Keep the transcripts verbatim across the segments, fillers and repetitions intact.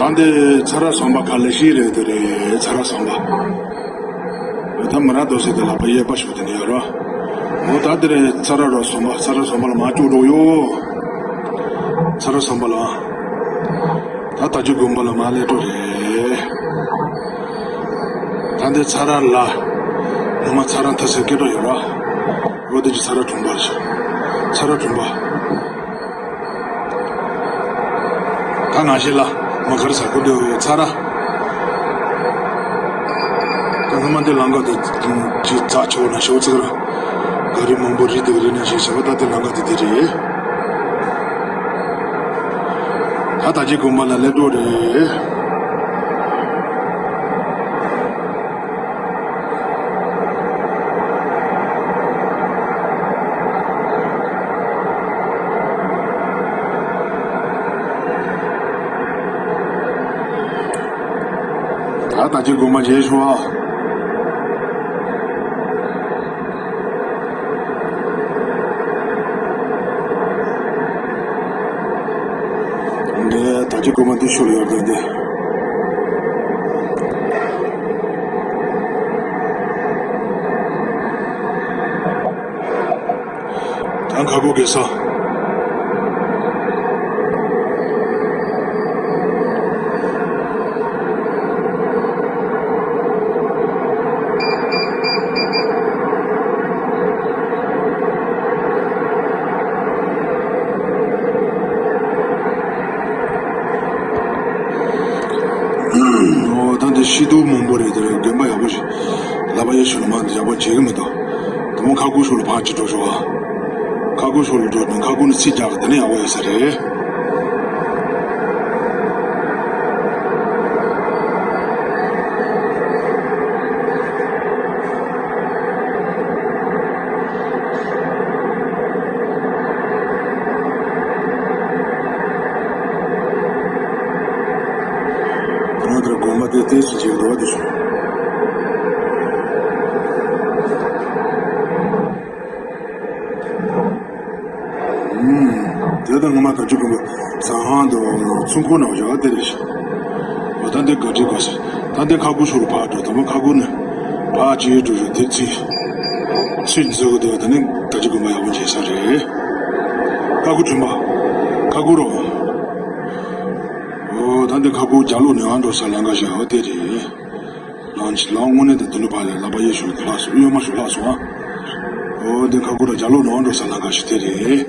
ཨ་འདི་ཚ་ར་ཟམ་པ་ག་ལེ་ཤི་རེད། དེ་རེད། ཚ་ར་ཟམ་པ། ད་མི་ར་དོ་སེ་དེ་ལ་པ་ཡེ་པ་ཤོ་དེ་ནི་ཡོད་རོ། འོ་ད་དེ་རེད། ཚ་ར་རོ་ཟམ་པ། ཚ་ར་ཟམ་པ་ལ་མ་བཅུག་འགྲོ་ཡོ། ཚ་ར་ཟམ་པ་ལ། ད་ད་ཅི་དགོན་པ་ལ་མ་ལེ་འགྲོ་རེད། ད་འདི་ཚ་ར་ལ། ངོ་མ་ཚ་ར་ཐ་སེ་སྐད་འགྲོ་ཡོད་རོ། འོ་དེ་ཅི་ཚ་ར་གྲོང་པ་རེད། ཚ་ར་གྲོང་པ། ད་ང་ཤེས་ལ་མ་གར་ས་ཀུན་དུ་ཚ་ར། ད་སྔ་མ་འདི་ལང་ཀ་དེ་ཅི་རྩ་ཆེ་བ་ན་ཤོག་ཚིག་ར། ག་རི་མང་པོ་རི་དེ་ག་རི་ན་ཤེས་ཤེས་པ་ད་དེ་ལང་ཀ་དེ་དེ་རེད། ད་ད་ཅི་དགོན་པ་ལ་སླེབས་འགྲོ་རེད། ད་ད་ཅི་དགོན་པ་མཇལ་ཤོག་ཨ། འདི་ད་ཅི་དགོན་པ་འདི་ཤུལ་ཡོད་རེད་འདི། ད་ཁ་སྒོ་གེ་ས། ཨོ་ད་འདི་ཤི་དུ་མང་པོ་རེད། དེ་རེད། དགོན་པ་ཡག་པོ་ཞིག་ལབ་པ་ཡེ་ཤུ་ལ་མ་འདི་ཡག་པོ་བྱེད་གི་མི་འདུག་དེ་མོ་ཁ་ཁུ་ཤོ་ལ་ཕར་ཅིག་འགྲོ་ཤོག་ཨ། ཁ་ཁུ་ཤོ་ལ་འགྲོ་དང་ཁ་ཁུ་ནི་ཚིག་རྒྱག་གི་དེ་ནི་ཡག་པོ་ཡོད་ས་རེད། ང་དེར་དགོན་པ་དེ་ཏོག་ཙམ་ཅིག་འགྲོ་བ་དེ་བྱུང་། དེ་དང་ངོ་མ་ད་ཅི་དགོན་པ་ཟ་ཁང་དུ་ཚོང་ཁང་ནང་བཞག་དེ་རེད་ཤག་འོ་ད་འདི་ག་འདྲི་ག་ཟེར། ད་འདི་ཁ་ཁུ་ཤོ་ལ་ཕར་འགྲོ། ད་མ་ཁ་ཁུ་ནི་ཕར་ཅིག་འགྲོ་རེད། དེ་ཚིག་ཚིག་འཛུལ་གི་འདུག་ད་ནི་ད་ཅི་དགོན་པ་ཡག་པོ་མཇལ་ས་རེད། ཁ་ཁུ་དྲན་པ། ཁ་ཁུ་རོ། འོ་ད་འདི་ཁ་ཁུ་རྒྱ་ལོ་ནས་ཨ་འགྲོ་ས་ལམ་ཁ་བཞག་འོ་དེ་རེད། ལམ་ལམ་དངོས་གནས་དང་དེ་ནི་ཕར་ལ་ལག་པ་གཡས་ཞུ་ལྷག་སོང་། གཡོན་མ་ཞུ་ལྷག་སོང་ཨ། འོ་འདི་ཁ་ཁུ་ར་རྒྱ་ལོ་ནང་འགྲོ་ས་ལམ་ཁ་ཞིག་དེ་རེད།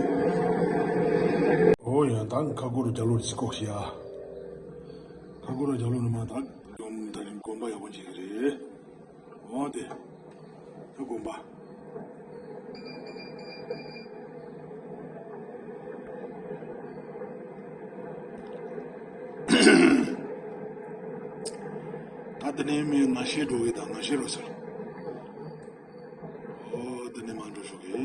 འོ་ཡང་ད་ཁ་ཁུ་ར་རྒྱ་ལོ་རེ་ཅིག་ལྐོག་ཤི་ཨ། ཁ་ཁུ་ར་རྒྱ་ལོ་ནང་མ་ད་དགོན་ད་དགོན་པ་ཡག་པོ་ཅིག་རེད། འོ་དེ། ད་དགོན་པ། ད་དེ་ནས་མི་ང་ཤེས་འགྲོ་གི་ད་ང་ཤེས་རོ་ཟེར། ཨོ་དེ་ནས་མ་འགྲོ་ཤོག་གི།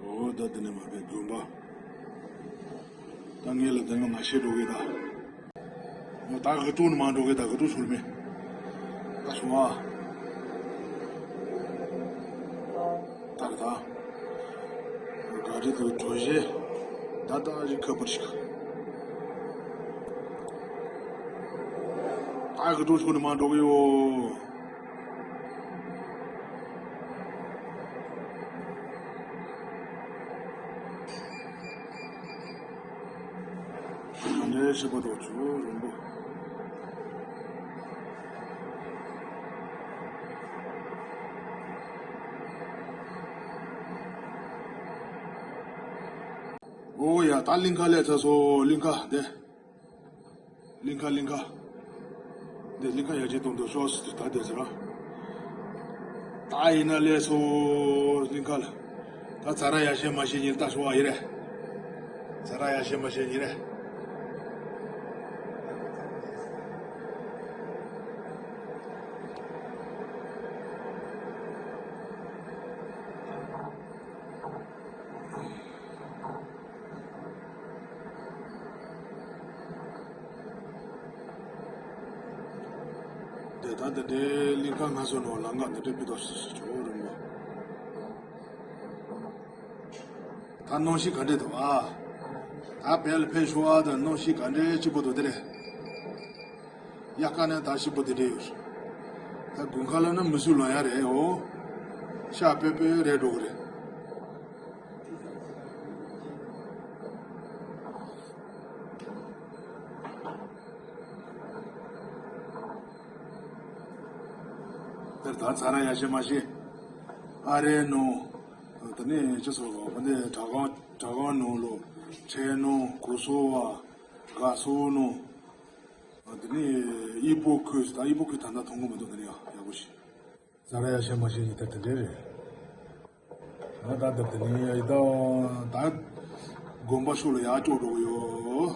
ཨོ་ད་དེ་ནས་མ་བས་དགོན་པ། ད་ངས་ལ་དེ་ནས་ང་ཤེས་འགྲོ་གི་ད། ད་ག་ཏུ་ནི་མ་འགྲོ་གི་ད་ག་ཏུ་ཤུལ་མེད། ད་སོང་ཨ། ད་ག་ད། ག་རེ་དུ་གྲོ་ཞེ། ད་ད་རི་ཁ་པར་ཞིག་ད་ག་ཏུ་ཤུལ་ནི་མ་འགྲོ་གི་ཡོ། ཨ་ནེ་ཤི་པ་དོ་ཆུ་རིང་པོ། ཨོ་ཡ་ད་གླིང་ཁ་ལས་ཚ་སོ་གླིང་ཁ་དེ། གླིང་ཁ་གླིང་ཁ། འདི་གླིང་ཁ་ཡར་རྒྱས་གཏོང་དུ་ཤོག་ཟེར་དུས་ད་དེ་ཟེར་ར། ད་ཡིན་ན་ལས་སོ་གླིང་ཁ་ལ། ད་ཚ་ར་ཡར་བཤད་མ་བཤད་ཉིན་ད་ཤོག་ཨ་ཡིན་རེད། ཚ་ར་ཡར་བཤད་མ་བཤད་ཉིན་རེད། དེ་ལྟར་དེ་འདྲའི་གླིང་ཁ་སྔ་སོ་ནོ་ལམ་ཁ་འདི་འདྲའི་ཕུད་དོ་ཞེས་ཞེས་ཆོག་རིན་པོ། ད་གནམ་གཤིས་ག་འདྲས་འདུག་ཨ། ད་བལ་ཕེབས་ཤོག་ཨ། ད་གནམ་གཤིས་ག་འདྲས་སྐྱིད་པོ་འདུག་དེ་རེད། དབྱར་ཁ་ནས་ད་སྐྱིད་པོ་དེ་འདྲས་ཡོད། ད་དགུན་ཁ་ལ་ནི་མི་སུ་ལང་ཡ་རེད་འོ། ཤ་སྤོས་སྤོས་རེད་འགྲོ་གི་རེད། དེར་ད་ཚ་ར་ཡ་ཤེ་མ་ཤེ། ཨ་རེ་ནོ། དེ་ནས་ཅི་སོ་རོ་འདི་དྲ་ཁང་དྲ་ཁང་ནང་ལོ། ཁྲེ་ནོ་གོ་སོ་བ། ག་སོ་ནོ། དེ་ནས་ཨི་པོ་ཁོས་ད་ཨི་པོ་ཁོས་ད་ལྟ་མཐོང་གི་མི་འདུག་དེ་ནས་ཡག་ཡག་པོ་ཞིག་ཚ་ར་ཡ་ཤེ་མ་ཤེ་ཡིན་ད་དེ་འདྲས་རེད། ང་ད་ལྟ་དེ་ནས་ཡ་ཡི་ད་ད་དགོན་པ་ཤོག་ལ་ཡག་ཅོག་འགྲོ་གི་ཡོད།